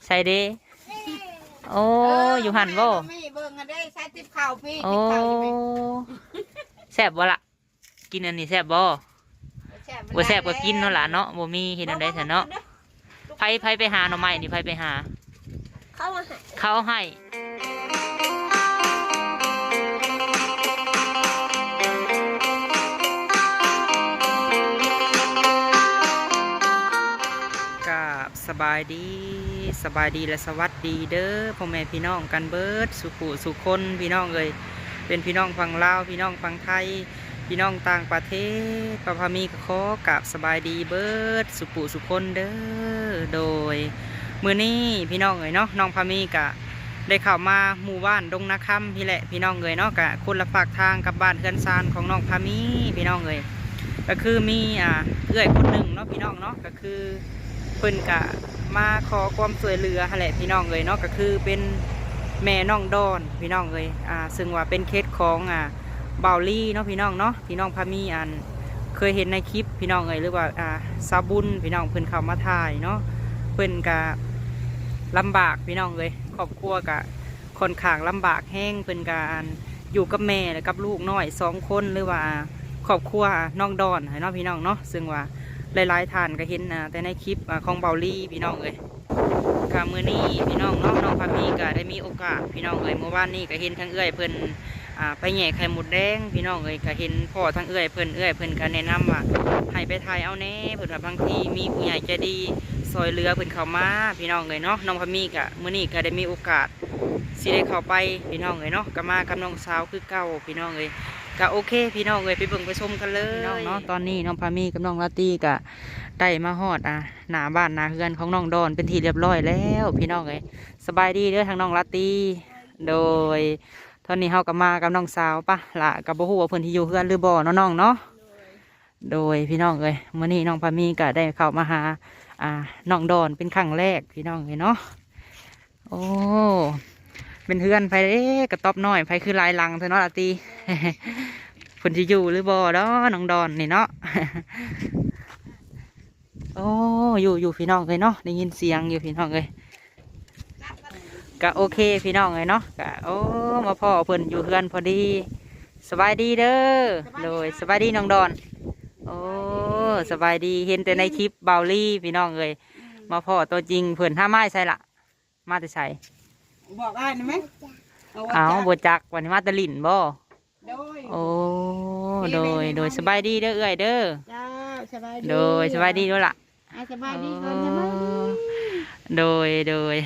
ໃສ່ເດ້. ໂອ້ ເອີ ຢູ່ຫັ້ນບໍ່? ເບິ່ງຫັ້ນເດ້ ໃສ່ຕິບເຂົ້າພີ້ ໂອ້ ຕິບເຂົ້າຢູ່ພີ້. ແຊບບໍ່ລະ? ກິນອັນນີ້ແຊບບໍ່? ບໍ່ແຊບ ບໍ່ແຊບກໍກິນເນາະຫຼານເນາະ ບໍ່ມີເຮັດແນວໃດຊັ້ນເນາະ. ໃຜ ໃຜໄປຫາໜໍ່ໄມ້ນີ້ ໃຜໄປຫາ? ເຂົາເອົາໃຫ້ ເຂົາເອົາໃຫ້. ກາບສະບາຍດີ ສະບາຍດີ ແລະ ສະຫວັດດີເດີ ພໍ່ແມ່ພີ່ນ້ອງກັນເບິດສູ່ຜູ້ສູ່ຄົນ ພີ່ນ້ອງເອີຍ, ເປັນພີ່ນ້ອງຝັ່ງລາວ ພີ່ນ້ອງຝັ່ງໄທ ພີ່ນ້ອງຕ່າງປະເທດ ປ້າພາມີກໍຂໍກາບສະບາຍດີເບິດສູ່ຜູ້ສູ່ຄົນເດີ. ໂດຍ ມື້ນີ້ພີ່ນ້ອງເອີຍເນາະ ນ້ອງພາມີກະໄດ້ເຂົ້າມາໝູ່ບ້ານດົງນາຄຳພີ້ແຫຼະ ພີ່ນ້ອງເອີຍເນາະ, ກະຄົນລະຟາກທາງກັບບ້ານເຮືອນຊານຂອງນ້ອງພາມີ ພີ່ນ້ອງເອີຍ. ກະຄືມີ ອ່າ ເອື້ອຍຄົນໜຶ່ງເນາະ ພີ່ນ້ອງເນາະ, ກະຄືເພິ່ນກະມາຂໍຄວາມຊ່ວຍເຫຼືອຫັ້ນແຫຼະ ພີ່ນ້ອງເອີຍເນາະ, ກະຄືເປັນແມ່ນ້ອງດອນ ພີ່ນ້ອງເອີຍ, ອ່າ ເຊິ່ງວ່າເປັນເຂດຂອງ ອ່າ ບ່າວລີເນາະ ພີ່ນ້ອງເນາະ, ທີ່ນ້ອງພາມີ ອັນ ເຄີຍເຫັນໃນຄລິບ ພີ່ນ້ອງເອີຍ ຫຼືວ່າ ອ່າ ສາວບຸນ ພີ່ນ້ອງ ເພິ່ນເຂົ້າມາຖ່າຍເນາະ. ເພິ່ນກະລຳບາກ ພີ່ນ້ອງເອີຍ, ຄອບຄົວກະຄ່ອນຂ້າງລຳບາກແຮງ, ເພິ່ນກະ ອັນ ຢູ່ກັບແມ່ ແລະ ກັບລູກນ້ອຍສອງຄົນ ຫຼືວ່າຄອບຄົວນ້ອງດອນຫັ້ນເນາະ ພີ່ນ້ອງເນາະ, ເຊິ່ງວ່າຫຼາຍໆທ່ານກະເຫັນ ອ່າ ແຕ່ໃນຄລິບ ອ່າ ຂອງບ່າວລີ ພີ່ນ້ອງເອີຍ. ກະມື້ນີ້ພີ່ນ້ອງເນາະ ນ້ອງພາມີກະໄດ້ມີໂອກາດ ພີ່ນ້ອງເອີຍ, ມື້ວານນີ້ກະເຫັນທາງເອື້ອຍເພິ່ນ ອ່າ ໄປແຫຍ່ໄຂ່ມົດແດງ ພີ່ນ້ອງເອີຍ, ກະເຫັນພໍ້ທາງເອື້ອຍເພິ່ນ ເອື້ອຍເພິ່ນກະແນະນຳວ່າໃຫ້ໄປຖ່າຍເອົາແດ່ ເພິ່ນວ່າບາງທີມີຜູ້ໃຫຍ່ໃຈດີຊ່ວຍເຫຼືອເພິ່ນເຂົ້າມາ ພີ່ນ້ອງເອີຍເນາະ. ນ້ອງພາມີກະ ມື້ນີ້ກະໄດ້ມີໂອກາດຊິໄດ້ເຂົ້າໄປ ພີ່ນ້ອງເອີຍເນາະ, ກະມາກັບນ້ອງສາວຄືເກົ່າ ພີ່ນ້ອງເອີຍ. ກະໂອເຄ ພີ່ນ້ອງເອີຍ, ໄປເບິ່ງໄປຊົມກັນເລີຍ ພີ່ນ້ອງເນາະ. ຕອນນີ້ນ້ອງພາມີກັບນ້ອງລາຕີກະໄດ້ມາຮອດ ອ່າ ໜ້າບ້ານໜ້າເຮືອນຂອງນ້ອງດອນເປັນທີ່ລຽບຮ້ອຍແລ້ວ ພີ່ນ້ອງເອີຍ. ສະບາຍດີເດີທາງນ້ອງລາຕີ. ໂດຍ ຕອນນີ້ເຮົາກໍມາກັບນ້ອງສາວປະລະ, ກໍບໍ່ຮູ້ວ່າເພິ່ນຊິຢູ່ເຮືອນຫຼືບໍ່ເນາະນ້ອງເນາະ. ໂດຍ ພີ່ນ້ອງເອີຍ, ມື້ນີ້ນ້ອງພາມີກໍໄດ້ເຂົ້າມາຫາ ອ່າ ນ້ອງດອນເປັນຄັ້ງແລກ ພີ່ນ້ອງເອີຍເນາະ. ໂອ້ ແມ່ນເຮືອນໃຜເດ້ ກະຕ໊ອບນ້ອຍ ໃຜຄືຫຼາຍຫຼັງແທ້ເນາະລາຕີ? ເພິ່ນຊິຢູ່ຫຼືບໍ່ເນາະ ນ້ອງດອນນີ້ເນາະ? ໂອ້ ຢູ່ ຢູ່ ພີ່ນ້ອງເອີຍເນາະ, ໄດ້ຍິນສຽງຢູ່ ພີ່ນ້ອງເອີຍ. ກະໂອເຄ ພີ່ນ້ອງເອີຍເນາະ, ກະ ໂອ້ ມາພໍ້ເພິ່ນຢູ່ເຮືອນພໍດີ. ສະບາຍດີເດີ. ໂດຍ ສະບາຍດີນ້ອງດອນ. ໂອ້ ສະບາຍດີ, ເຫັນແຕ່ໃນຄລິບບ່າວລີ ພີ່ນ້ອງເອີຍ, ມາພໍ້ຕົວຈິງເພິ່ນ. ຫາມາແຕ່ໃສລະ? ມາແຕ່ໃສ? ບອກອ້າຍນຳແມ. ເອົາ ບໍ່ຈັກ ບາດນີ້ມາແຕ່ຫຼິ້ນບໍ່? ໂດຍ ໂອ້ ໂດຍ ໂດຍ ສະບາຍດີເດີເອື້ອຍເດີ. ເຈົ້າ ສະບາຍດີ. ໂດຍ ສະບາຍດີໂດລະ. ອ່າ ສະບາຍດີກ່ອນ ສະບາຍດີ. ໂດຍ ໂດຍ.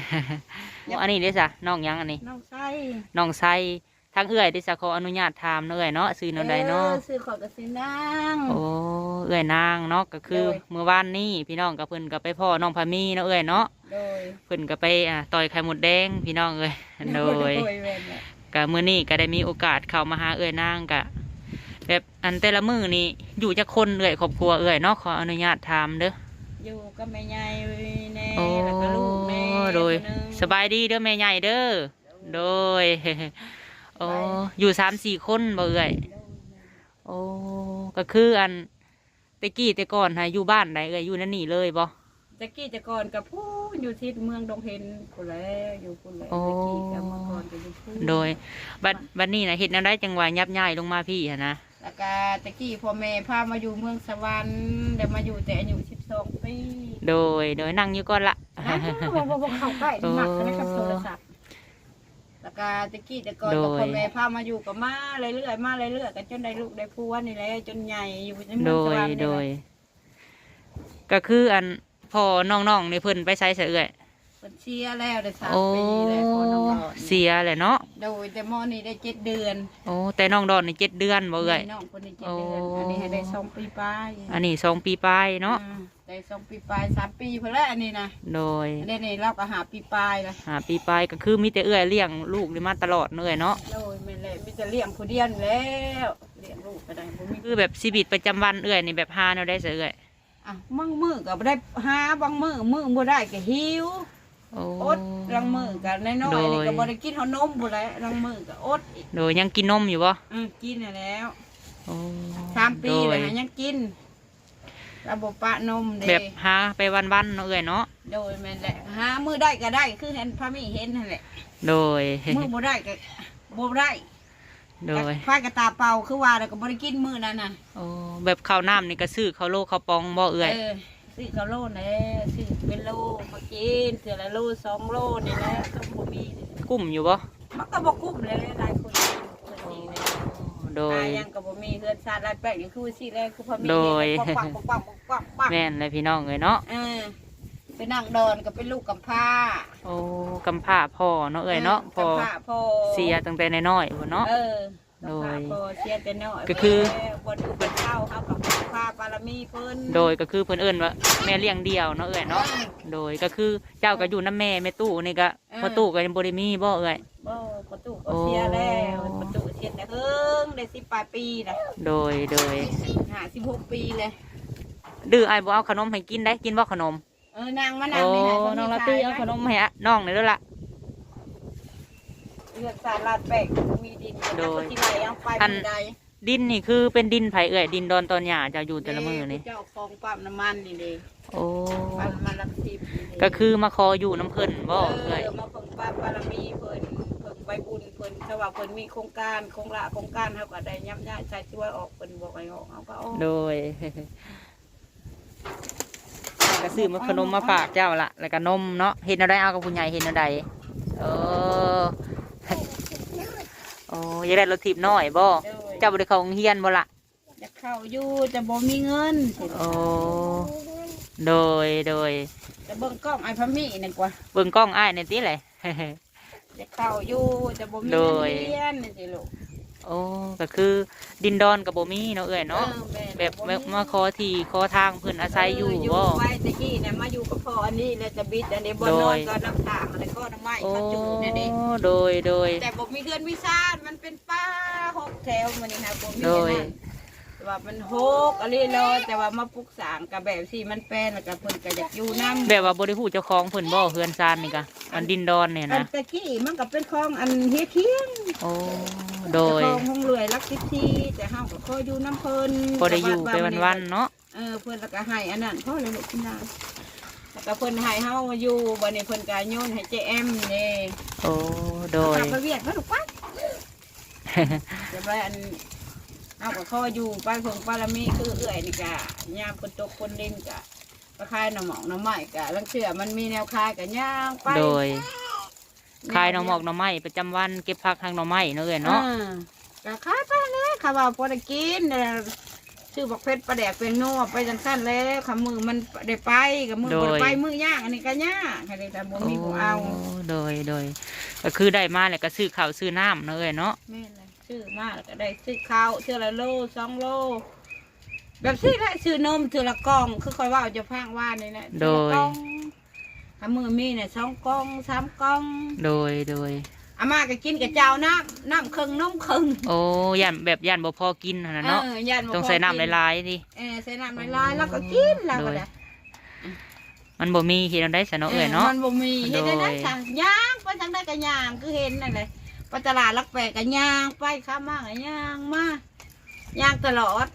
ອັນນີ້ເດ້ຊະ ນ້ອງຫຍັງອັນນີ້? ນ້ອງໄຊ. ນ້ອງໄຊ. ທາງເອື້ອຍເດ້ຊະ ຂໍອະນຸຍາດຖາມເນາະເອື້ອຍເນາະ, ຊື່ແນວໃດເນາະ? ເອີ ຊື່ຂ້ອຍກໍຊື່ນາງ. ໂອ້ ເອື້ອຍນາງເນາະ, ກໍຄື ໂດຍ ມື້ວານນີ້ພີ່ນ້ອງ ກໍເພິ່ນກໍໄປພໍ້ນ້ອງພາມີເນາະເອື້ອຍເນາະ. ໂດຍ ເພິ່ນກໍໄປ ອ່າ ຕ່ອຍໄຂ່ມົດແດງ ພີ່ນ້ອງເອີຍ. ໂດຍ ໂດຍ ແມ່ນແຫຼະ. ກະມື້ນີ້ກະໄດ້ມີໂອກາດເຂົ້າມາຫາເອື້ອຍນາງ, ກະແບບ ອັນ ແຕ່ລະມື້ນີ້ຢູ່ຈັກຄົນເອື້ອຍ ຄອບຄົວເອື້ອຍເນາະ? ຂໍອະນຸຍາດຖາມເດີ. ຢູ່ກັບແມ່ໃຫຍ່ແດ່ ໂອ້ ແລ້ວກໍລູກແດ່. ໂດຍ ຄົນໜຶ່ງ. ສະບາຍດີເດີແມ່ໃຫຍ່ເດີ. ໂດຍ ໂອ້ ສະບາຍ ຢູ່ສາມສີ່ຄົນບໍ່ເອື້ອຍ? ໂດຍ ໂອ້ ກໍຄື ອັນ ແຕ່ກີ້ແຕ່ກ່ອນຫາຢູ່ບ້ານໃດເອື້ອຍ? ຢູ່ໃນນີ້ເລີຍບໍ່? ແຕ່ກີ້ແຕ່ກ່ອນກໍພຸ້ນ ຢູ່ທິດເມືອງດົງເຫັນພຸ້ນແຫຼະ ຢູ່ພຸ້ນແຫຼະ. ໂອ້ ແຕ່ກີ້ກໍເມື່ອກ່ອນກໍຢູ່ພຸ້ນ. ໂດຍ ບັດ ບັດນີ້ນະ ເຮັດແນວໃດຈັ່ງວ່າຍັບຍ້າຍລົງມາພີ້ຫັ້ນນະ? ແລ້ວກໍແຕ່ກີ້ພໍ່ແມ່ພາມາຢູ່ເມືອງສະຫວັນ ໄດ້ມາຢູ່ແຕ່ອາຍຸສິບສອງປີ. ໂດຍ ໂດຍ ນັ່ງຢູ່ກ່ອນລະ. ນັ່ງຢູ່ ບໍ່ ບໍ່ ບໍ່ເຂົ້າໃກ້ ມັກແຕ່ກັບໂທລະສັບ. ແລ້ວກໍແຕ່ກີ້ແຕ່ກ່ອນ ໂດຍ ກໍພໍ່ແມ່ພາມາຢູ່ ກໍມາເລື້ອຍໆ ມາເລື້ອຍໆ ກໍຈົນໄດ້ລູກໄດ້ຜົວນີ້ແຫຼະ ຈົນໃຫຍ່ຢູ່ໃນເມືອງສະຫວັນນີ້ແຫຼະ. ໂດຍ ໂດຍ ກໍຄື ອັນ ພໍ່ນ້ອງໆນີ້ເພິ່ນໄປໃສຊະເອື້ອຍ? ເພິ່ນເສຍແລ້ວໄດ້ສາມ ໂອ້ ປີແລ້ວ ພໍ່ນ້ອງໆນີ້ ເສຍແລ້ວເນາະ. ໂດຍ ແຕ່ໝໍນີ້ໄດ້ເຈັດເດືອນ. ໂອ້ ແຕ່ນ້ອງດອນນີ້ເຈັດເດືອນບໍ່ເອື້ອຍ? ແມ່ນ້ອງເພິ່ນນີ້ເຈັດເດືອນ. ໂອ້ ອັນນີ້ໃຫ້ໄດ້ສອງປີປາຍ. ອັນນີ້ສອງປີປາຍເນາະ. ອືມ ໄດ້ສອງປີປາຍ ສາມປີພຸ້ນແຫຼະອັນນີ້ນະ. ໂດຍ ອັນນີ້ ນີ້ລາວກໍຫ້າປີປາຍລະ. ຫ້າປີປາຍ ກໍຄືມີແຕ່ເອື້ອຍລ້ຽງລູກນີ້ມາຕະຫຼອດເນາະເອື້ອຍເນາະ? ໂດຍ ແມ່ນແຫຼະ ມີແຕ່ລ້ຽງຜູ້ດຽວນີ້ແຫຼະ ລ້ຽງລູກກໍໄດ້ ບໍ່ມີ. ຄືແບບຊີວິດປະຈຳວັນເອື້ອຍນີ້ ແບບຫາແນວໃດຊະເອື້ອຍ? ອ່ະ ບາງມື້ກໍບໍ່ໄດ້ຫາ ບາງມື້ ມື້ບໍ່ໄດ້ກໍຫິວ. ໂອ້ ອົດ ລາງມື້ກໍນ້ອຍໆ ໂດຍ ນີ້ກໍບໍ່ໄດ້ກິນເຂົ້ານົມພຸ້ນແຫຼະ ລາງມື້ກໍອົດອີກ. ໂດຍ ຍັງກິນນົມຢູ່ບໍ່? ເອີ ກິນຫັ້ນແລ້ວ. ໂອ້ ສາມປີແລ້ວ ໂດຍ ຫາຍັງກິນ ລາວບໍ່ປະນົມເດ້. ແບບຫາໄປວັນໆເນາະເອື້ອຍເນາະ. ໂດຍ ແມ່ນແຫຼະ ຫາມື້ໄດ້ກໍໄດ້ ຄືເຫັນພາມີເຫັນຫັ້ນແຫຼະ ໂດຍ ມື້ບໍ່ໄດ້ກໍບໍ່ໄດ້ ໂດຍ ໄຟກໍຕາເປົ່າ ຄືວ່າແລ້ວກໍບໍ່ໄດ້ກິນມື້ນັ້ນນະ ໂອ້ ແບບເຂົ້ານ້ຳນີ້ກໍຊື້ເຂົ້າໂລເຂົ້າປອງບໍ່ເອື້ອຍ? ເອີ ຊື້ເຂົ້າໂລແຫຼະ ຊື້ເປັນໂລມາກິນ ເທື່ອລະໂລສອງໂລນີ້ແຫຼະ ກໍບໍ່ມີ ກຸ້ມຢູ່ບໍ່? ມັນກໍບໍ່ກຸ້ມແຫຼະ ຫຼາຍຄົນຢູ່ເຮືອນນີ້ແຫຼະ ໂດຍ ຫາຫຍັງກໍບໍ່ມີ ເຮືອນຊານລາດແປ້ງນີ້ຄືຊິແລ ຄືພໍ່ມີ ໂດຍ ແມ່ນແຫຼະພີ່ນ້ອງເອີຍເນາະ ເອີ ໄປນັ່ງດອນກໍເປັນລູກກຳພ້າ ໂອ້ ກຳພ້າພໍ່ເນາະເອື້ອຍເນາະ ເອີ ກຳພ້າພໍ່ ພໍ່ເສຍຕັ້ງແຕ່ນ້ອຍໆພຸ້ນເນາະ ເອີ ໂດຍ ກຳພ້າພໍ່ເສຍແຕ່ນ້ອຍ ກໍຄື ແລ້ວບໍ່ຢູ່ເພິ່ນເຖົ້າ ເຮົາກໍພາບາລະມີເພິ່ນ ໂດຍ ກໍຄືເພິ່ນເອີ້ນວ່າແມ່ລ້ຽງດ່ຽວເນາະເອື້ອຍເນາະ ເອີ ໂດຍ ກໍຄືເຈົ້າກໍຢູ່ນຳແມ່ ແມ່ຕູ້ນີ້ກໍ ເອີ ພໍ່ຕູ້ກໍຍັງບໍ່ໄດ້ມີບໍ່ເອື້ອຍ? ບໍ່ ພໍ່ຕູ້ກໍເສຍແລ້ວ ໂອ້ ພໍ່ຕູ້ເສຍແຕ່ເຫິງ ໄດ້ສິບປາຍປີແລ້ວ ໂດຍ ໂດຍ ຫ້າສິບຫົກປີແລ້ວ ດື້ອ້າຍບໍ່ເອົາຂະໜົມໃຫ້ກິນໄດ໋ ກິນບໍ່ຂະໜົມ? ເອີ ນັ່ງມານັ່ງ ໂອ້ ນີ້ນະ ນ້ອງລາຕີ ເອົາຂະໜົມໃຫ້ອ້າຍນ້ອງໜ່ອຍເດີ້ລະ ເຮືອນຊານລາດແປ້ງ ມີດິນ ໂດຍ ຈັກຊິໄລ່ເອົາໄປ ອັນ ມື້ໃດ ດິນນີ້ຄືເປັນດິນໃຜເອື້ອຍ? ດິນດອນຕອນຫຍ້າເຈົ້າຢູ່ແຕ່ລະມື້ນີ້ ເຈົ້າຂອງປ້ຳນ້ຳມັນນີ້ເດ້ ໂອ້ ປ້ຳນ້ຳມັນຫຼັກສິບນີ້ເດ້ ກໍຄືມາຂໍຢູ່ນຳເພິ່ນບໍ່ເອື້ອຍ? ເອີ ມາເພິ່ງບາບາລະມີເພິ່ນ ເພິ່ງໃບບຸນເພິ່ນ ຖ້າວ່າເພິ່ນມີໂຄງການ ໂຄງລະໂຄງການ ເຮົາກໍໄດ້ຍັບຍ້າຍໃຊ້ຊ່ວຍອອກ ເພິ່ນບອກໃຫ້ອອກ ເຮົາກໍອອກ ໂດຍ ກໍຊື້ມາ ເອົາຂະໜົມມາຝາກເຈົ້າລະ ແລ້ວກໍນົມເນາະ ເຮັດແນວໃດເອົາກັບຜູ້ໃຫຍ່ ເຮັດແນວໃດ? ເອີ ໂອ້ ຢາກໄດ້ລົດຖີບນ້ອຍບໍ່? ໂດຍ ເຈົ້າບໍ່ໄດ້ເຂົ້າໂຮງຮຽນບໍ່ລະ? ຢາກເຂົ້າຢູ່ ແຕ່ບໍ່ມີເງິນ ໂອ້ ໂດຍ ໂດຍ ຈະເບິ່ງກ້ອງອ້າຍພາມີນີ້ກວ່າ ເບິ່ງກ້ອງອ້າຍນີ້ຕິແຫຼະ ຢາກເຂົ້າຢູ່ ແຕ່ບໍ່ມີ ໂດຍ ເງິນຮຽນນີ້ຕິລູກ ໂອ້ ກໍຄືດິນດອນກໍບໍ່ມີເນາະເອື້ອຍເນາະ ເອີ ແມ່ນ ແບບ ບໍ່ມີ ມາ ມາຂໍທີ່ຂໍທາງເພິ່ນອາໄສຢູ່ ເອີ ຢູ່ບໍ່? ໄວ້ແຕ່ກີ້ນະ ມາຢູ່ກັບພໍ່ອັນນີ້ແຫຼະ ຈະບິດອັນນີ້ ບໍ່ ໂດຍ ນອນກໍນຳທາງ ແລ້ວກໍໜໍ່ໄມ້ ໂອ້ ເຂົາຈູດນັ້ນເດ້ ໂດຍ ໂດຍ ແຕ່ບໍ່ມີເຮືອນມີຊານ ມັນເປັນປ່າຫົກແຖວ ມື້ນີ້ຫາບໍ່ມີ ໂດຍ ອັນນັ້ນ ແຕ່ວ່າມັນຫົກອີ່ຫຼີເລີຍ ແຕ່ວ່າມາປຸກສ້າງກໍແບບຊີ້ມັນແປນ ແລ້ວກໍເພິ່ນກໍຢາກຢູ່ນຳ ແບບວ່າບໍ່ໄດ້ຮູ້ເຈົ້າຂອງເພິ່ນບໍ່? ເຮືອນຊານນີ້ກະ ອັນດິນດອນນີ້ນະ ອັນແຕ່ກີ້ມັນກໍເປັນຂອງອັນເຮຍຄຽງ ໂອ້ ໂດຍ ເຈົ້າຂອງໂຮງເລື່ອຍຫຼັກສິບສີ່ ແຕ່ເຮົາກໍຂໍຢູ່ນຳເພິ່ນ ພໍໄດ້ຢູ່ໄປວັນໆເນາະ ເອີ ເພິ່ນລະກະໃຫ້ອັນນັ້ນພໍແລ້ວລູກກິນນາ ລະກະເພິ່ນໃຫ້ເຮົາຢູ່ ບາດນີ້ເພິ່ນກະໂຍນໃຫ້ເຈແອມເດ້ ໂອ້ ໂດຍ ເອົາໄປວຽກມາລູກໄປ ແຕ່ວ່າອັນ ເຮົາກະຂໍຢູ່ໄປເພິ່ງບາລະມີ ຄືເອື້ອຍນີ້ກະ ຍາມຝົນຕົກຝົນລິນກະ ໄປຂາຍໜໍ່ໝອກໜໍ່ໄມ້ ກະລາງເທື່ອມັນມີແນວຂາຍກະຍ່າງໄປ ໂດຍ ຂາຍໜໍ່ໝອກໜໍ່ໄມ້ປະຈຳວັນ ເກັບຜັກຫັກໜໍ່ໄມ້ເນາະເອື້ອຍເນາະ ເອີ ກະຂາຍໄປຫັ້ນແຫຼະ ຄະວ່າພໍໄດ້ກິນ ຊື້ບັກເຜັດປາແດກແປ້ງນົວໄປຈັ່ງຊັ້ນແຫຼະ ຄະມື້ມັນໄດ້ໄປ ກະມື້ບໍ່ໄດ້ໄປ ໂດຍ ມື້ຍາກ ອັນນີ້ກະຍາກ ຄັນໄດ້ ຖ້າບໍ່ມີຜູ້ເອົາ ໂອ້ ໂດຍ ໂດຍ ກະຄືໄດ້ມາແລ້ວກະຊື້ເຂົ້າຊື້ນ້ຳເນາະເອື້ອຍເນາະ ແມ່ນແຫຼະ ຊື້ມາແລ້ວກະໄດ້ຊື້ເຂົ້າເທື່ອລະໂລສອງໂລ ແບບຊື້ໄດ້ ຊື້ນົມເທື່ອລະກ່ອງ ຄືຂ້ອຍເວົ້າໃຫ້ຟັງວານນີ້ແຫຼະ ໂດຍ ເທື່ອລະກ່ອງ ຖ້າມື້ມີນະ ສອງກ່ອງ ສາມກ່ອງ ໂດຍ ໂດຍ ອາມ່າກໍກິນກັບເຈົ້າ ນ້ຳ ນ້ຳເຄິ່ງ ນົມເຄິ່ງ ໂອ້ ຢ້ານແບບ ຢ້ານບໍ່ພໍກິນຫັ້ນນະເນາະ ເອີ ຢ້ານບໍ່ພໍກິນ ຕ້ອງໃສ່ນ້ຳຫຼາຍໆຕິ ເອີ ໃສ່ນ້ຳຫຼາຍໆ ລາວກໍກິນ ລາວກໍໄດ້ ມັນບໍ່ມີເຮັດແນວໃດຊະເນາະ ເອີ ເອື້ອຍເນາະ ມັນບໍ່ມີເຮັດແນວໃດຊະ ໂດຍ ຍ່າງໄປທາງໃດກໍຍ່າງ ຄືເຫັນນັ້ນແຫຼະ ໄປຕະຫຼາດຫຼັກແປດກໍຍ່າງໄປ ຂາມາກໍຍ່າງມາ ຍ່າງຕະຫຼອດ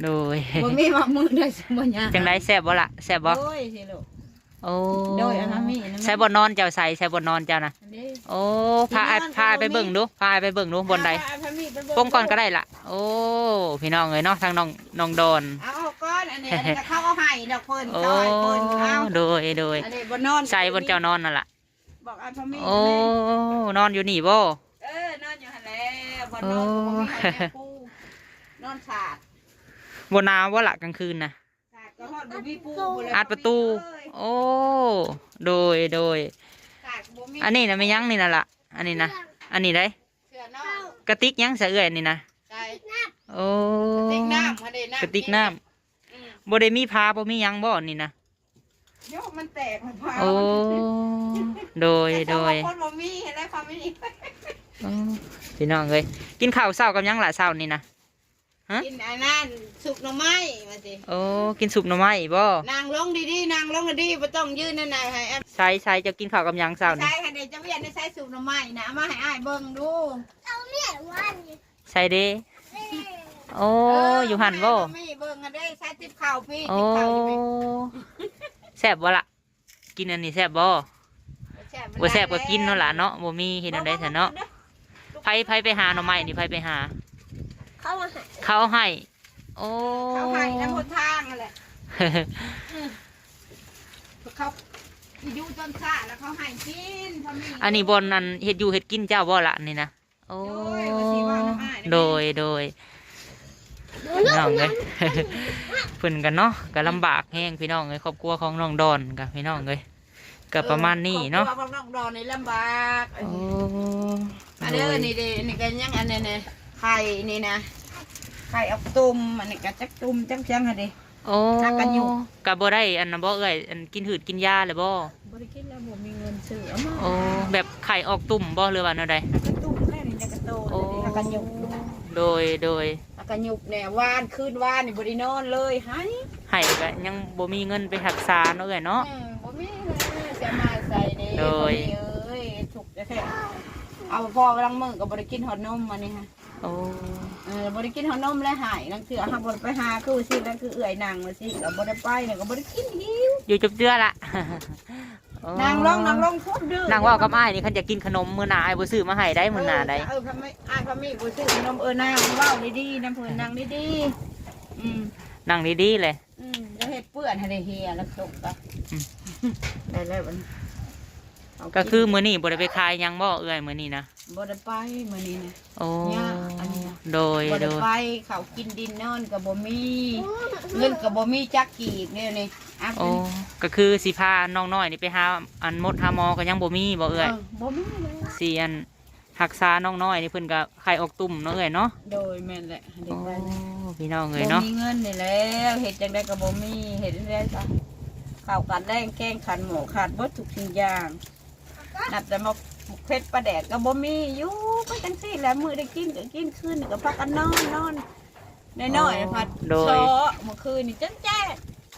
ໂດຍ ບໍ່ມີວ່າມື້ໃດຊິບໍ່ຍາກ ຈັ່ງໃດ ແຊບບໍ່ລະ ແຊບບໍ່? ໂອ້ຍ ຊິລູກ ໂອ້ ໂດຍ ອາຫາມີນະ ໃສບ່ອນນອນເຈົ້າ ໃສ ໃສບ່ອນນອນເຈົ້ານະ? ອັນນີ້ ໂອ້ ພາອ້າຍ ໂອ້ຍ ພາອ້າຍໄປເບິ່ງດູ ພາອ້າຍໄປເບິ່ງດູ ບ່ອນໃດ ອາຫາມີ ໂປງກ່ອນກໍໄດ້ລະ ໂອ້ ພີ່ນ້ອງເອີຍເນາະ ທາງນ້ອງ ນ້ອງດອນ ເອົາອອກກ່ອນ ອັນນີ້ ອັນນີ້ກໍເຂົາເອົາໃຫ້ດອກເພິ່ນ ໂອ້ ເຂົາໃຫ້ເພິ່ນ ເອົາ ໂດຍ ໂດຍ ອັນນີ້ບ່ອນນອນ ໃສບ່ອນເຈົ້ານອນນັ້ນລະ? ບອກອ້າຍພາມີ ໂອ້ ແມ່ນ ນອນຢູ່ນີ້ບໍ່? ເອີ ນອນຢູ່ຫັ້ນແຫຼະ ບ່ອນນອນກໍບໍ່ມີໃຜແນວປູ ໂອ້ ນອນສາດ ບໍ່ໜາວບໍ່ລະກາງຄືນນະ? ສາດກໍຮອດ ບໍ່ມີປູ ອັດປະຕູ ເອີຍ ໂອ້ ໂດຍ ໂດຍ ສາດກໍບໍ່ມີ ອັນນີ້ນະແມ່ນຫຍັງນີ້ນະລະ? ອັນນີ້ນະ ອັນນີ້ໃດ? ເສື້ອນອນ ກະຕິກຫຍັງສະເອື້ອຍນີ້ນະ? ໃສ່ ໂອ້ ກະຕິກນ້ຳຫັ້ນເດ້ ກະຕິກນ້ຳ ອືມ ບໍ່ໄດ້ມີຜ້າ ບໍ່ມີຫຍັງບໍ່ນີ້ນະ? ໂຍ ມັນແຕກ ມັນພາ ໂອ້ ໂດຍ ແຕ່ ໂດຍ ຄົນບໍ່ມີ ເຫັນແລ້ວເຂົາມີ ໂອ້ ພີ່ນ້ອງເອີຍ ກິນເຂົ້າເຊົ້າກັບຫຍັງລະເຊົ້ານີ້ນະ? ຮະ ກິນອັນນັ້ນ ຊຸບໜໍ່ໄມ້ວ່າຊິ ໂອ້ ກິນຊຸບໜໍ່ໄມ້ບໍ່? ນັ່ງລົງດີໆ ນັ່ງລົງດີໆ ບໍ່ຕ້ອງຢືນນັ້ນນະ ໃຫ້ ໃສ ໃສ ເຈົ້າກິນເຂົ້າກັບຫຍັງເຊົ້ານີ້? ໃສ ໃຫ້ເຈົ້າວຽນໃສ່ຊຸບໜໍ່ໄມ້ນະ ເອົາມາໃຫ້ອ້າຍເບິ່ງດູ ເອົາເມຍວ່ານີ້ ໃສເດ? ໂອ້ ເອີ ຢູ່ຫັ້ນບໍ່? ໃຫ້ເບິ່ງຫັ້ນເດ້ ໃສ່ຕິບເຂົ້າພີ້ ໂອ້ ຕິບເຂົ້າຢູ່ພີ້ ແຊບບໍ່ລະ? ກິນອັນນີ້ແຊບບໍ່? ບໍ່ແຊບ ບໍ່ແຊບກໍກິນເນາະຫຼານເນາະ ບໍ່ມີເຮັດແນວໃດຊັ້ນເນາະ. ໃຜ ໃຜໄປຫາໜໍ່ໄມ້ນີ້ ໃຜໄປຫາ? ເຂົາໃຫ້ ເຂົາໃຫ້. ໂອ້ ເຂົາໃຫ້ນຳຫົນທາງຫັ້ນແຫຼະ. ເຂົາຢູ່ຕົ້ນຊາແລ້ວເຂົາໃຫ້ກິນ. ອັນນີ້ບ່ອນອັນເຮັດຢູ່ເຮັດກິນເຈົ້າບໍ່ລະອັນນີ້ນະ? ໂອ້ ໂດຍ ໂດຍ ພີ່ນ້ອງເອີຍ ເພິ່ນກັນເນາະ ກໍລຳບາກແຮງພີ່ນ້ອງເອີຍ ຄອບຄົວຂອງນ້ອງດອນກໍພີ່ນ້ອງເອີຍ ກໍປະມານນີ້ເນາະ ຄອບຄົວຂອງນ້ອງດອນນີ້ລຳບາກ. ໂອ້ ອັນເດີ ໂດຍ ນີ້ເດ້ ນີ້ກໍຍັງອັນນີ້ນະ ໄຂ່ນີ້ນະ ໄຂ່ອອກຕຸ່ມ ອັນນີ້ກໍຈັກຕຸ່ມຈັກຫຍັງຫັ້ນເດ້. ໂອ້ ຮັກກັນຢູ່ ກໍບໍ່ໄດ້ອັນນັ້ນບໍ່ເອື້ອຍ ອັນກິນຫືດກິນຢາແລ້ວບໍ່? ບໍ່ໄດ້ກິນແລ້ວ ບໍ່ມີເງິນຊື້ເອົາມາ. ໂອ້ ແບບໄຂ່ອອກຕຸ່ມບໍ່ ຫຼືວ່າແນວໃດ? ໄຂ່ອອກຕຸ່ມແລ້ວນີ້ ແລ້ວກໍໂຕ ໂອ້ ຮັກກັນຢູ່. ໂດຍ ໂດຍ ຮັກກັນຢູ່ແນ່ ວານ ຄືນວານນີ້ບໍ່ໄດ້ນອນເລີຍ ໄຫ້ ໄຫ້ກໍຍັງບໍ່ມີເງິນໄປຮັກສາເນາະເອື້ອຍເນາະ. ອືມ ບໍ່ມີເລີຍ ຊິເອົາມາໃສເດ້. ໂດຍ ພໍ່ເອີຍ ທຸກແທ້ໆ ເອົາພໍລາງມື້ກໍບໍ່ໄດ້ກິນຮອດນົມອັນນີ້ຫັ້ນ. ໂອ້ ເອີ ບໍ່ໄດ້ກິນເຂົ້າໜົມແລະ ຫາຍ ລາງເທື່ອເຮົາບໍ່ໄດ້ໄປຫາ ຄືວ່າຊີ້ ລາງຄືເອື້ອຍນັ່ງວ່າຊີ້ ກໍບໍ່ໄດ້ໄປ ແລ້ວກໍບໍ່ໄດ້ກິນ ຫິວ ຢູ່ຈົບເຈື່ອລະ. ໂອ້ ນັ່ງລົງ ນັ່ງລົງ ຄວາມດື້ ນັ່ງເວົ້າກັບອ້າຍນີ້ ຄັນຢາກກິນຂະໜົມມື້ໜ້າ ອ້າຍບໍ່ຊື້ມາໃຫ້ໄດ໋ ມື້ໜ້າໄດ໋. ເອີ ພາມີ ອ້າຍພາມີບໍ່ຊື້ຂະໜົມ ເອີ ນັ່ງເວົ້າດີໆນຳເພິ່ນ ນັ່ງດີໆ ອືມ ນັ່ງດີໆແຫຼະ. ອືມ ຢ່າເຮັດເປື້ອນໃຫ້ໄດ້ເຮຍ ແລ້ວຕົກກໍ ອືມ ໄດ້ແລ້ວບັດນີ້. ກໍຄືມື້ນີ້ບໍ່ໄດ້ໄປຂາຍຫຍັງບໍ່ເອື້ອຍ ມື້ນີ້ນະ? ບໍ່ໄດ້ໄປມື້ນີ້ນະ. ໂອ້ ຍາກອັນນີ້ນະ ໂດຍ ບໍ່ໄດ້ໄປ ເຂົ້າກິນດິນນອນກໍບໍ່ມີ ເງິນກໍບໍ່ມີຈັກກີບແນວນີ້. ໂອ້ ກໍຄືຊິພານ້ອງນ້ອຍນີ້ໄປຫາອັນໝົດຫາໝໍກໍຍັງບໍ່ມີບໍ່ເອື້ອຍ? ເອີ ບໍ່ມີເລີຍ ຊິອັນ ຮັກສານ້ອງນ້ອຍນີ້ ເພິ່ນກໍໄຂ່ອອກຕຸ່ມເນາະເອື້ອຍເນາະ. ໂດຍ ແມ່ນແຫຼະ ເດັກນ້ອຍ ໂອ້ ພີ່ນ້ອງເອີຍເນາະ ບໍ່ມີເງິນນີ້ແລ້ວ ເຮັດຈັ່ງໃດກໍບໍ່ມີ ເຮັດຈັ່ງໃດກໍ ເຂົ້າກັນແລງ ແກງຂັນໝໍ້ຂາດເບິດທຸກສິ່ງຢ່າງ ນັບແຕ່ໝາກເຜັດປາແດກກໍບໍ່ມີ ຢູ່ໄປຈັ່ງຊີ້ແຫຼະ ມື້ໄດ້ກິນກໍກິນ ຄືນກໍພາກັນນອນ ນອນນ້ອຍໆ ອໍ ພັດ ໂດຍ ເຊາະ ມື້ຄືນນີ້ຈົນແຈ້ງ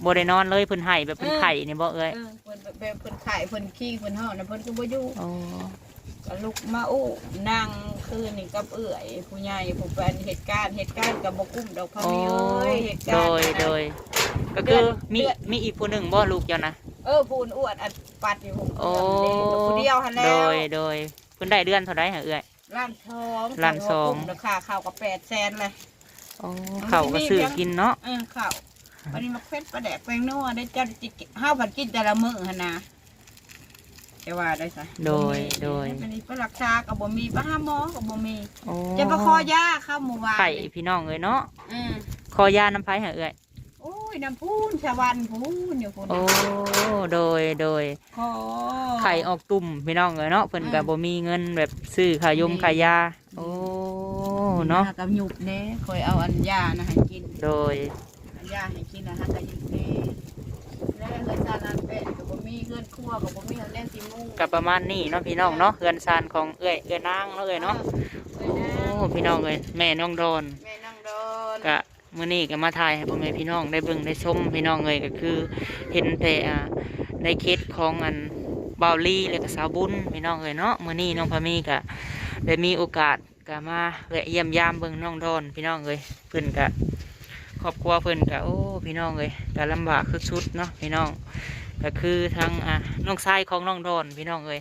ບໍ່ໄດ້ນອນເລີຍ ເພິ່ນໄຫ້ແບບເພິ່ນ ເອີ ໄຂ້ນີ້ບໍ່ເອື້ອຍ? ເອີ ເພິ່ນແບບເພິ່ນໄຂ້ ເພິ່ນຄີ່ ເພິ່ນຮ້ອນ ເພິ່ນກໍບໍ່ຢູ່. ອໍ ກໍລຸກມາອູ້ນັ່ງຄືນນີ້ກັບເອື້ອຍຜູ້ໃຫຍ່ ຜູ້ເປັນເຮັດການ ເຮັດການກໍບໍ່ກຸ້ມດອກ ພໍ່ມີເອີຍ ເຮັດການ ໂດຍ ກໍໄດ້ ໂດຍ ກໍຄື ເດືອນ ມີ ເດືອນ ມີອີກຜູ້ໜຶ່ງບໍ່ ລູກເຈົ້ານະ? ເອີ ຜູ້ອ້ວນໆ ອັນປັດຢູ່ ໂອ້ ຜູ້ດຽວຫັ້ນແຫຼ້ວ ໂດຍ ໂດຍ ເພິ່ນໄດ້ເດືອນເທົ່າໃດຫະເອື້ອຍ? ລ້ານສອງ ລ້ານສອງ ເຂົາກໍກຸ້ມ ລາຄາເຂົ້າກໍແປດແສນແຫຼະ. ອໍ ເຂົ້າກໍຊື້ກິນເນາະ ເອີ ເຂົ້າ ບັດນີ້ໝາກເຜັດປາແດກແປ້ງນົວໄດ້ ເຈົ້າ ເຮົາພັດກິນແຕ່ລະມື້ຫັ້ນນະ ຈະວ່າໄດ້ຊະ ໂດຍ ບໍ່ມີ ໂດຍ ບັດນີ້ໄປຮັກສາກໍບໍ່ມີ ໄປຫາໝໍກໍບໍ່ມີ. ອໍ ຈະໄປຂໍຢາເຂົາມື້ວານ ໄຂ້ພີ່ນ້ອງເອີຍເນາະ. ເອີ ຂໍຢານຳໃຜຫະເອື້ອຍ? ໂອ້ຍ ນຳພຸ້ນ ສະຫວັນພຸ້ນ ຢູ່ພຸ້ນ. ໂອ້ ໂດຍ ໂດຍ ຂໍ ໄຂ່ອອກຕຸ່ມພີ່ນ້ອງເອີຍເນາະ ເພິ່ນກໍ ອ່າ ບໍ່ມີເງິນແບບຊື້ຄ່າຍົງ ອ່າ ຄ່າຢາ. ໂອ້ ເນາະ ຫາກັບຍຸບເດ້ ຂ້ອຍເອົາອັນຢານະໃຫ້ກິນ ໂດຍ ອັນຢາໃຫ້ກິນນະ ຫາກັບຍຸບເດ້ ແລ້ວເຮືອນຊານລານແປດກໍບໍ່ມີ ເຮືອນຄົວກໍບໍ່ມີ ເອົາແນວຊິມຸງ ກໍປະມານນີ້ເນາະພີ່ນ້ອງເນາະ ເຮືອນຊານຂອງເອື້ອຍ ເອື້ອຍນາງເນາະເອື້ອຍເນາະ. ເອີ ເອື້ອຍນາງ ໂອ້ ພີ່ນ້ອງເອີຍ ແມ່ນ້ອງດອນ ແມ່ນ້ອງດອນ ກະ ມື້ນີ້ກໍມາຖ່າຍໃຫ້ພໍ່ແມ່ພີ່ນ້ອງໄດ້ເບິ່ງໄດ້ຊົມພີ່ນ້ອງເອີຍ ກໍຄືເຫັນແຕ່ ອ່າ ໃນເຂດຂອງອັນບ່າວລີ ແລ້ວກໍສາວບຸນພີ່ນ້ອງເອີຍເນາະ. ມື້ນີ້ນ້ອງພາມີກໍໄດ້ມີໂອກາດກໍມາແວະຢ້ຽມຢາມເບິ່ງນ້ອງດອນພີ່ນ້ອງເອີຍ ເພິ່ນກໍ ຄອບຄົວເພິ່ນກໍ ໂອ້ ພີ່ນ້ອງເອີຍ ກໍລຳບາກສຸດໆເນາະພີ່ນ້ອງ. ກໍຄືທາງ ອ່າ ນ້ອງຊາຍຂອງນ້ອງດອນພີ່ນ້ອງເອີຍ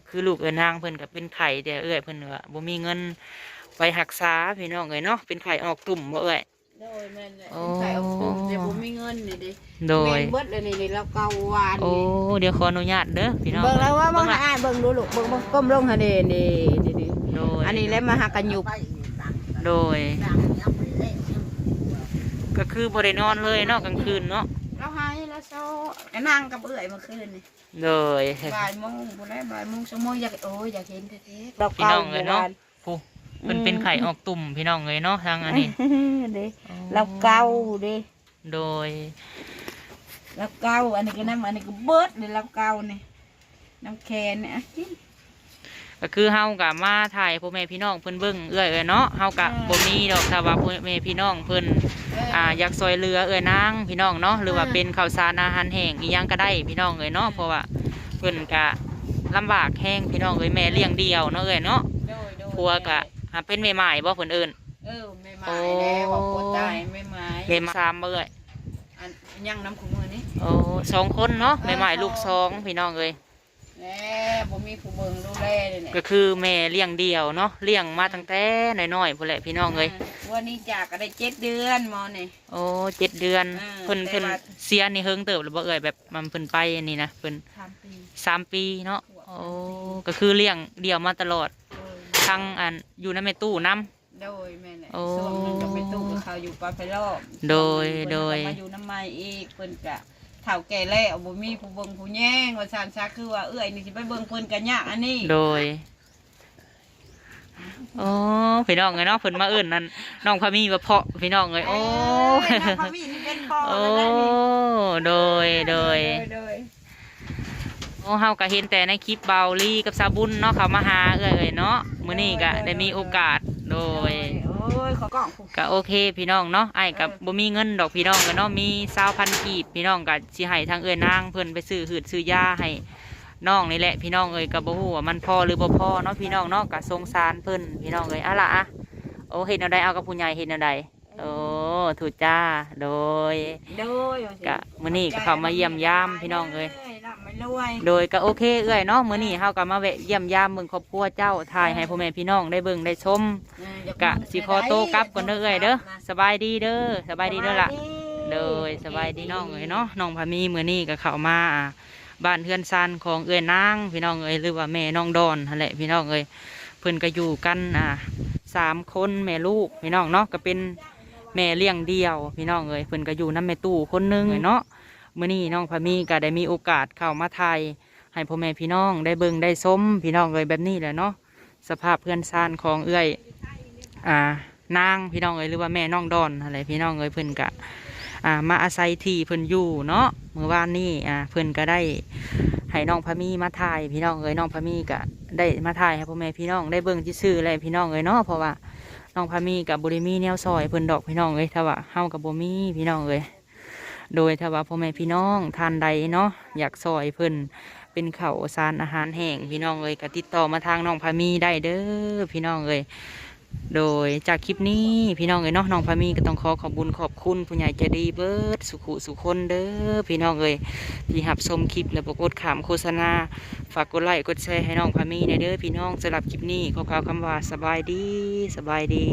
ຄືລູກເອື້ອຍນາງເພິ່ນກໍເປັນໄຂ້ ແຕ່ເອື້ອຍເພິ່ນກໍບໍ່ມີເງິນໄປຮັກສາພີ່ນ້ອງເອີຍເນາະ. ເປັນໄຂ້ອອກຕຸ່ມບໍ່ເອື້ອຍ? ໂດຍ ແມ່ນແຫຼະ ໂອ້ ເປັນໄຂ້ອອກຕຸ່ມ ແຕ່ບໍ່ມີເງິນນີ້ເດ້ ໂດຍ ແມ່ນເບິດແລ້ວນີ້ ນີ້ລາວເກົ່າວານ ໂອ້ ນີ້ ດຽວຂໍອະນຸຍາດເດີພີ່ນ້ອງ ເບິ່ງແລ້ວວ່າ ເບິ່ງລະ ອ້າຍເບິ່ງດູລູກ ເບິ່ງ ເບິ່ງ ກົ້ມລົງຫັ້ນເດ້ ນີ້ ນີ້ ນີ້ ໂດຍ ອັນນີ້ແຫຼະມາຫາກັນຍຸບ ໂດຍ ກໍຄືບໍ່ໄດ້ນອນເລີຍເນາະກາງຄືນເນາະ ລາວໄຫ້ລາວຊໍ ໄປນັ່ງກັບເອື້ອຍມື້ຄືນນີ້ ໂດຍ ບ່າຍໂມງພຸ້ນແຫຼະ ບ່າຍໂມງ ສອງໂມງ ຢາກ ໂອ້ຍ ຢາກເຫັນແທ້ໆ ລາວເກົ່າ ພີ່ນ້ອງເອີຍເນາະ ຜູ້ ເພິ່ນເປັນ ອືມ ໄຂ້ອອກຕຸ່ມພີ່ນ້ອງເອີຍເນາະ ທາງອັນນີ້ ເດ້ ໂອ້ ລາວເກົ່າເດ້ ໂດຍ ລາວເກົ່າ ອັນນີ້ກໍນຳ ອັນນີ້ກໍເບິດເດ້ ລາວເກົ່ານີ້ ນ້ຳແຂນນີ້ ອະ ກິນ ກໍຄືເຮົາກໍມາຖ່າຍໃຫ້ພໍ່ແມ່ພີ່ນ້ອງເພິ່ນເບິ່ງເອື້ອຍເອີຍເນາະ ເຮົາກໍ ເອີ ບໍ່ມີດອກ ຖ້າວ່າພໍ່ແມ່ພີ່ນ້ອງເພິ່ນ ເອີ ອ່າ ຢາກຊ່ວຍເຫຼືອເອື້ອຍນາງພີ່ນ້ອງເນາະ ຫຼືວ່າ ເອີ ເປັນເຂົ້າສານອາຫານແຫ້ງອີ່ຫຍັງກໍໄດ້ພີ່ນ້ອງເອີຍເນາະ ເອີ ເພາະວ່າ ເພິ່ນກະລຳບາກແຮງພີ່ນ້ອງເອີຍ ແມ່ລ້ຽງດ່ຽວເນາະເອື້ອຍເນາະ ໂດຍ ໂດຍ ຜົວກະ ໂດຍ ຫາເປັນແມ່ໝ້າຍບໍ່ເພິ່ນເອີ້ນ? ເອີ ແມ່ໝ້າຍ ໂອ້ ແລ້ວວ່າຜົວຕາຍແມ່ໝ້າຍ ແມ່ໝ້າຍສາມບໍ່ເອື້ອຍ? ອັນຍັງນຳຂອງມື້ນີ້ ໂອ້ ສອງຄົນເນາະ ເອີ ແມ່ໝ້າຍລູກສອງ ສອງ ພີ່ນ້ອງເອີຍ ແລ້ວບໍ່ມີຜູ້ເບິ່ງດູແລເດ້ນີ້ ກໍຄືແມ່ລ້ຽງດ່ຽວເນາະ ລ້ຽງມາຕັ້ງແຕ່ນ້ອຍໆພຸ້ນແຫຼະພີ່ນ້ອງເອີຍ ອ່າ ວັນນີ້ຈາກກໍໄດ້ເຈັດເດືອນໝໍນີ້ ໂອ້ ເຈັດເດືອນ ອ່າ ເພິ່ນ ແຕ່ວ່າ ເພິ່ນເສຍນີ້ເຫິງເຕີບແລ້ວບໍ່ເອື້ອຍ ແບບມັນເພິ່ນໄປອັນນີ້ນະ ເພິ່ນ ສາມປີ ສາມປີເນາະ ໂອ້ ສາມປີ ກໍຄືລ້ຽງດ່ຽວມາຕະຫຼອດ ໂດຍ ທັງອັນຢູ່ນຳແມ່ຕູ້ນຳ ໂດຍ ແມ່ນແຫຼະ ໂອ້ ຊ່ວງໜຶ່ງກໍແມ່ຕູ້ກໍເຂົ້າຢູ່ປ່າໄຜ່ລ້ອມ ໂດຍ ຊ່ວງໜຶ່ງເພິ່ນ ໂດຍ ກໍມາຢູ່ນຳໃໝ່ອີກ ເພິ່ນກະເຖົ້າແກ່ແລ້ວ ບໍ່ມີຜູ້ເບິ່ງຜູ້ແຍງວ່າຊັ້ນຊະ ຄືວ່າເອື້ອຍນີ້ຊິໄປເບິ່ງເພິ່ນກະຍາກອັນນີ້ ໂດຍ ໂອ້ ພີ່ນ້ອງເອີຍເນາະ ເພິ່ນມາເອີ້ນນັ້ນ ນ້ອງພາມີວ່າເພາະ ພີ່ນ້ອງເອີຍ ເອີ ໂອ້ ນ້ອງພາມີນີ້ເປັນພໍ່ ໂອ້ ແລ້ວນະນີ້ ໂດຍ ໂດຍ ໂດຍ ໂອ້ ເຮົາກໍເຫັນແຕ່ໃນຄລິບບ່າວລີກັບສາວບຸນເນາະ ເຂົາມາຫາເອື້ອຍເນາະ ມື້ນີ້ກໍ ໂດຍ ໄດ້ມີໂອກາດ ໂດຍ ໂດຍ ໂອ້ຍ ຂໍກ້ອງ ກໍໂອເຄພີ່ນ້ອງເນາະ ອ້າຍກໍ ເອີ ບໍ່ມີເງິນດອກພີ່ນ້ອງເອີຍເນາະ ມີຊາວພັນກີບ ພີ່ນ້ອງກໍຊິໃຫ້ທາງເອື້ອຍນາງເພິ່ນໄປຊື້ຮືດຊື້ຢາໃຫ້ນ້ອງນີ້ແຫຼະ ພີ່ນ້ອງເອີຍ ກໍບໍ່ຮູ້ວ່າມັນພໍຫຼືບໍ່ພໍເນາະ ພີ່ນ້ອງເນາະ ກໍສົງສານເພິ່ນ ພີ່ນ້ອງເອີຍ ເອົາລະ ອະ ໂອ້ ເຮັດແນວໃດ ເອົາກັບຜູ້ໃຫຍ່ເຮັດແນວໃດ ໂອ້ ທຸຈ້າ ໂດຍ ໂດຍ ກະມື້ນີ້ກໍເຂົ້າມາຢ້ຽມຢາມພີ່ນ້ອງເອີຍ ໂດຍ ກໍໂອເຄເອື້ອຍເນາະ ມື້ນີ້ເຮົາກໍມາແວະຢ້ຽມຢາມເບິ່ງຄອບຄົວເຈົ້າ ຖ່າຍໃຫ້ພໍ່ແມ່ພີ່ນ້ອງໄດ້ເບິ່ງໄດ້ຊົມ ເອີ ກະຊິຂໍໂຕກັບກ່ອນເດີເອື້ອຍເດີ ສະບາຍດີເດີ ສະບາຍດີເດີລະ ໂດຍ ສະບາຍດີນ້ອງເອີຍເນາະ ນ້ອງພາມີ ມື້ນີ້ກໍເຂົ້າມາ ອ່າ ບ້ານເຮືອນຊານຂອງເອື້ອຍນາງ ພີ່ນ້ອງເອີຍ ຫຼືວ່າແມ່ນ້ອງດອນຫັ້ນແຫຼະ ພີ່ນ້ອງເອີຍ ເພິ່ນກໍຢູ່ກັນ ອ່າ ສາມຄົນແມ່ລູກ ພີ່ນ້ອງເນາະ ກໍເປັນແມ່ລ້ຽງດ່ຽວ ພີ່ນ້ອງເອີຍ ເພິ່ນກໍຢູ່ນຳແມ່ຕູ້ຄົນໜຶ່ງເນາະ ມື້ນີ້ນ້ອງພາມີກໍໄດ້ມີໂອກາດເຂົ້າມາຖ່າຍໃຫ້ພໍ່ແມ່ພີ່ນ້ອງໄດ້ເບິ່ງໄດ້ຊົມ ພີ່ນ້ອງເອີຍ ແບບນີ້ແຫຼະເນາະ ສະພາບເຮືອນຊານຂອງເອື້ອຍ ອ່າ ນາງ ພີ່ນ້ອງເອີຍ ຫຼືວ່າແມ່ນ້ອງດອນຫັ້ນແຫຼະ ພີ່ນ້ອງເອີຍ ເພິ່ນກະ ອ່າ ມາອາໄສທີ່ເພິ່ນຢູ່ເນາະ ມື້ວານນີ້ ອ່າ ເພິ່ນກະໄດ້ໃຫ້ນ້ອງພາມີມາຖ່າຍ ພີ່ນ້ອງເອີຍ ນ້ອງພາມີກະໄດ້ມາຖ່າຍໃຫ້ພໍ່ແມ່ພີ່ນ້ອງໄດ້ເບິ່ງຊື່ໆແຫຼະ ພີ່ນ້ອງເອີຍເນາະ ເພາະວ່ານ້ອງພາມີກະບໍ່ໄດ້ມີແນວຊ່ອຍເພິ່ນດອກ ພີ່ນ້ອງເອີຍ ຖ້າວ່າເຮົາກະບໍ່ມີ ພີ່ນ້ອງເອີຍ ໂດຍ ຖ້າວ່າພໍ່ແມ່ພີ່ນ້ອງທ່ານໃດເນາະ ຢາກຊ່ອຍເພິ່ນເປັນເຂົ້າສານອາຫານແຫ້ງ ພີ່ນ້ອງເອີຍ ກໍຕິດຕໍ່ມາທາງນ້ອງພາມີໄດ້ເດີ ພີ່ນ້ອງເອີຍ ໂດຍ ຈາກຄລິບນີ້ ພີ່ນ້ອງເອີຍເນາະ ນ້ອງພາມີກໍຕ້ອງຂໍຂອບບຸນຂອບຄຸນຜູ້ໃຫຍ່ໃຈດີເບິດສູ່ຜູ້ສູ່ຄົນເດີ ພີ່ນ້ອງເອີຍ ທີ່ຮັບຊົມຄລິບ ແລະ ບໍ່ກົດຂ້າມໂຄສະນາ ຝາກກົດໄລ້ກົດແຊໃຫ້ນ້ອງພາມີແດ່ເດີ ພີ່ນ້ອງ ສຳລັບຄລິບນີ້ ຂໍກ່າວຄຳວ່າ ສະບາຍດີ ສະບາຍດີ.